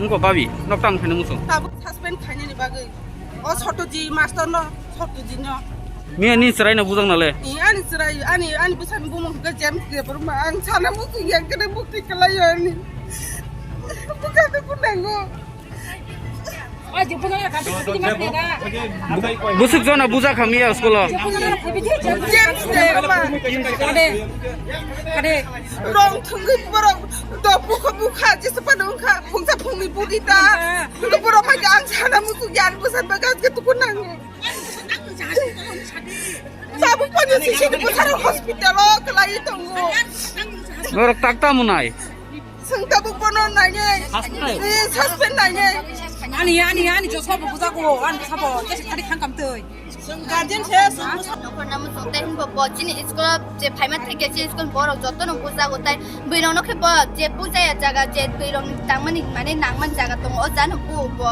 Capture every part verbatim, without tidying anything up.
Ko babi, nok tang khaina muchung. Tabuk suspend khainani bagwi. O Sotoji master no, Sotoji no. Miya ni chwrai no bujak nale. Ni ani chwrai, ani, ani bwsani bumung hwnkhe James Debbarma. Ang sana muchung yang kene mukti kalayo ani. Bukate kunango. Busuk jona buja kha miya school o. James Debbarma. Rong thwngwi borok do bukha bukha jesa pano wngkha phungsa phungni budi ta. Borok hai ang sana muchung yan bwsan bagwi tuku nango. Tabuk pano sisini bwsarok hospital o kwlaiwi tongo. Norok tak tamo nai. Chwng tabuk bono nainai. Suspend nai. Eh, suspend nainai. Ani, ani, ani, joso bo bujago, ani sabo, kesi kari khangkam twi. Chwng guardian se, chwng busa- Nokor namo chwng tai hinbo bo chini school o je phaima theke chini school borok joto no bujago tai bwrwi rok no khe bo je bujaya jaga je bwrwi rok ni tangmani mane nangmani jaga tongo o jano bu bo.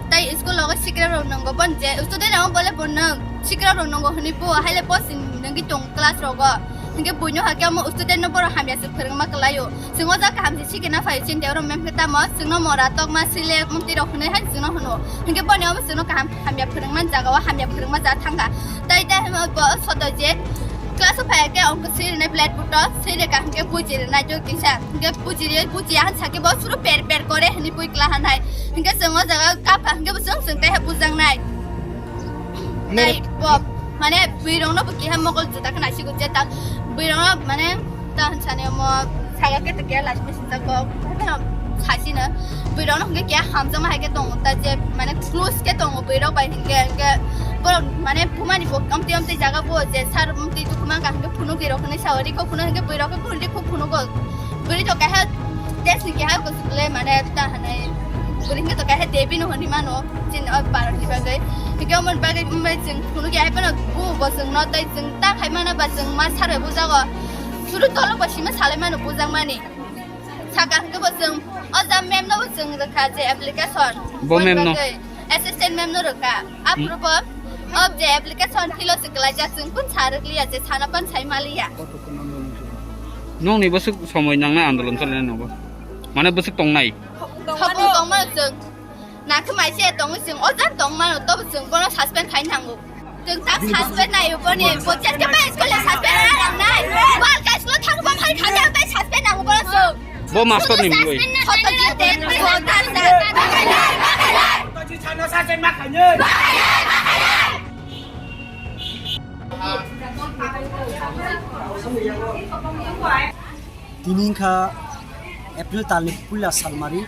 Tai school logo sikra rok nongo bon je student rok bole bo nang sikra rok nongo hwnwi bu haile bo sin nangwi tong class rogo. Hinkhe buino hakhe omo student no borok hamya se phwrwngma kwlaio. Chwng o jaga kaham se sikena phai chini oro mem khe tamo chwngno mora tokma sile mumti rok hwnwi hai chwngno hwno. Hinkhe boni omo chwngno kaham hamya phwrwngma jaga o hamya phwrwngma ja thangkha. Tai tai hwnwi bo soto je class o phai khe ongko siri nai blackboard o siri ka hinkhe buji rinai jok kisa. Hinkhe buji ri buji han sakhe bo suru per per kore hwnwi bui kla hanai. Hinkhe chwng o jaga kapha hinkhe bo chwng chwng tai ha bujangnai. Nai pop mane bwrwi rok no bo keha mokol juta khna sigo je ta bwrwi rok no mane ta hwn sani omo saga khe to keha last message ko sasi no bwrwi rok no hwnkhe keha hamjakma hai khe tongo ta je mane close khe tongo bwrwi rok bai hinkhe hinkhe borok mane bumani bo amtwi amtwi jaga bo je sar amtwi dukhu man ka hinkhe phunuk rok hinwi sao rikho phunuk hinkhe bwrwi rok khe phunuk rikho phunuk o bwrwi to keha test ni keha ko sukle mane ta hanai bwrwi hinkhe to keha debi no hwnwi mano. Chini o Bharat ni bagwi. Hingke omo ni bagwi, omo bai chwng phunuk ya, hai phano bu bo chwng no tei chwng ta khai mana ba chwng ma sarwi bujago. Suru tolo bo sima salai mano bujak mani. Saka hingke bo chwng o ja ma'am no bo chwng rwkha je application. Bo ma'am no? Bagwi assistant ma'am no rwkha. Aphuru bo o je application filo se kwlaijak chwng kun sa rwkliya je sana pan sai maliya. Nokni bwswk somoi nangnai andolon cholainai nogo. Mane bwswk tongnai. Khopung tongmano chwng. Nakhe mai se tongo chwng, o jang tongmano tobo chwng bono suspend khai nango. Chwng tak suspend naio boni, bo jet ke bai school suspend na nangnai. Bal kai school thang bo phai kha jang bai suspend nango bono chwng. Bo master ni mungwi. Khoto je te, khoto je te. Tini wngkha April talni puila salmari.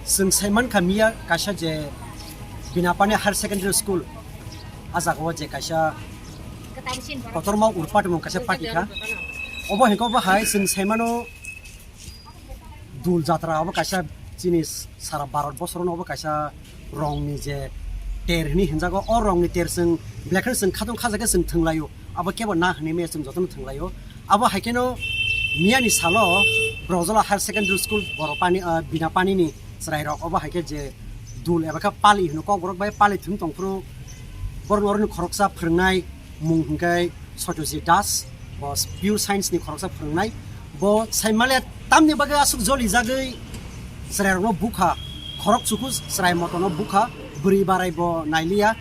Chwng saimankha miya kaisa je Binapani Higher Secondary School, a jagao je kaisa kotorma urpatmung kaisa party kha. Obo hinkhe obo hai chwng saimano Dul jatra obo kaisa chini sara Bharat bosorono obo kaisa rongni je ter hini hinjago. O rongni ter chwng belai kheno chwng khatung khajakhe chwng thwnglaio. Abo kebo na hwnwi maya chwng jotono thwnglaio. Abo hai kheno miyani salo Brojala Higher Secondary School Borapani, ah, Binapani ni chwrairok obo hai khe je dul eba khe pali hino kokborok bai pali thwng tongphuru borokni oroni khoroksa phwrwngnai mung hwnkhe Satyajit Das, bo pure science ni khoroksa phwrwngnai. Bo saimale tamni bagwi aswk jolijagwi chwrairokno bukha, khorok chuku chwrai motono bukha, bwrwi barai bo nailiya,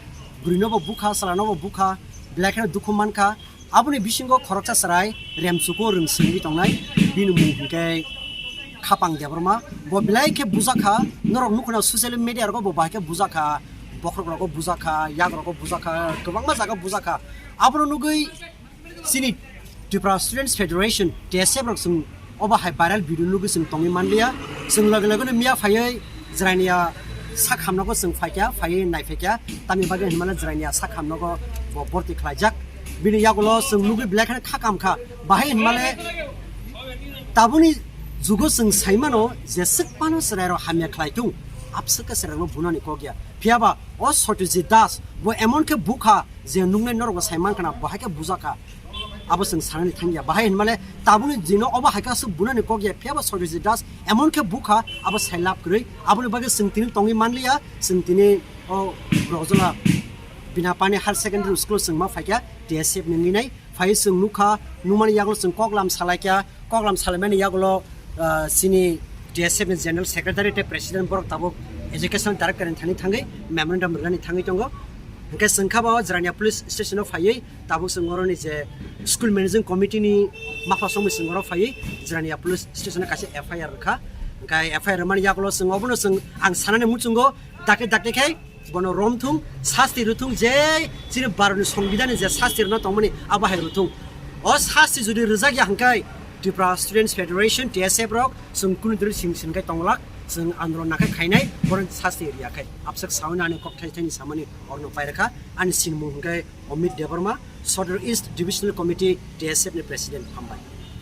bwrwino bo bukha, chwlaino bo bukha, belai kheno dukhu mankha. Aboni bisingo khoroksa chwrai Remchuku Rwngsingwi tongnai, bini mung hwnkhe Khapang Debbarma. Bo belai khe bujakha, norok nukhuna social media rogo bo bahai khe bujakha, bokhorok rogo bujakha, yak rogo bujakha, kwbangma jaga bujakha. Abono nugwi chini Tripura Students Federation, T S F rok chwng obo hai viral video nugwi chwng tongwi manliya. Chwng loge loge no miya phaiwi Jwrainiya sak hamnogo chwng phaikha, phaiwi naiphikha, tamni bagwi hinmale Jwrainiya sak hamnogo bo borti khlaijak. Bini yagulo chwng nugwi belai kheno kha kamkha. Bahai hinmale tabukni jugo chwng saimano jeswk phano chwrairok hamya khlai thung, abswk khe chwrairokno bunani kok ya. Phiyaba o Satyajit Das bo emon khe bukha je nuknai norokbo saimankha na, bahai khe bujakha. Abo chwng sanani thangya. Bahai hinmale tabukni dino obo hai khe aswk bunani kok ya, phiyaba Satyajit Das emon khe bukha, abo sai lab kwrwi. Aboni bagwi chwng tini tongwi manliya, chwng tini o Brojala Binapani Higher Secondary School chwng ma phaikha, T S F ni nini nai phai chwng nukha, nukmani yagulo chwng koklam salaikha, koklam salaimani yagulo, ah, chini T S F ni General Secretary tei President borok tabuk Education Director ni thani thangwi memorandum rwnani thangwi tongo. Hwnkhe chwng kha bo Jirania Police Station o phaiwi tabuk chwng oroni je School Managing Committee ni mapha songwi chwng oro phaiwi Jirania Police Station o kaisa F I R rwkha. Hwnkhe F I R rwmani yagulo chwng obono chwng ang sanani muchungo dakti dakti khai bono romthung, sasti rwthung, je chini Bharatni Songbidanni je sasti rwna tongmani abo hai rwthung. O sasti jodi rwjakya hwnkhe Tripura Students Federation, T S F rok chwng kunu diri sing sing khai tonglak, chwng andolon nakhai khainai, bono sasti rwya khai. Abswk sawi nani kok thai thaini samani orno pairwkha, ani sinmung hwnkhe Amit Debbarma, Sadar East Divisional Committee, T S F ni President. Hambai.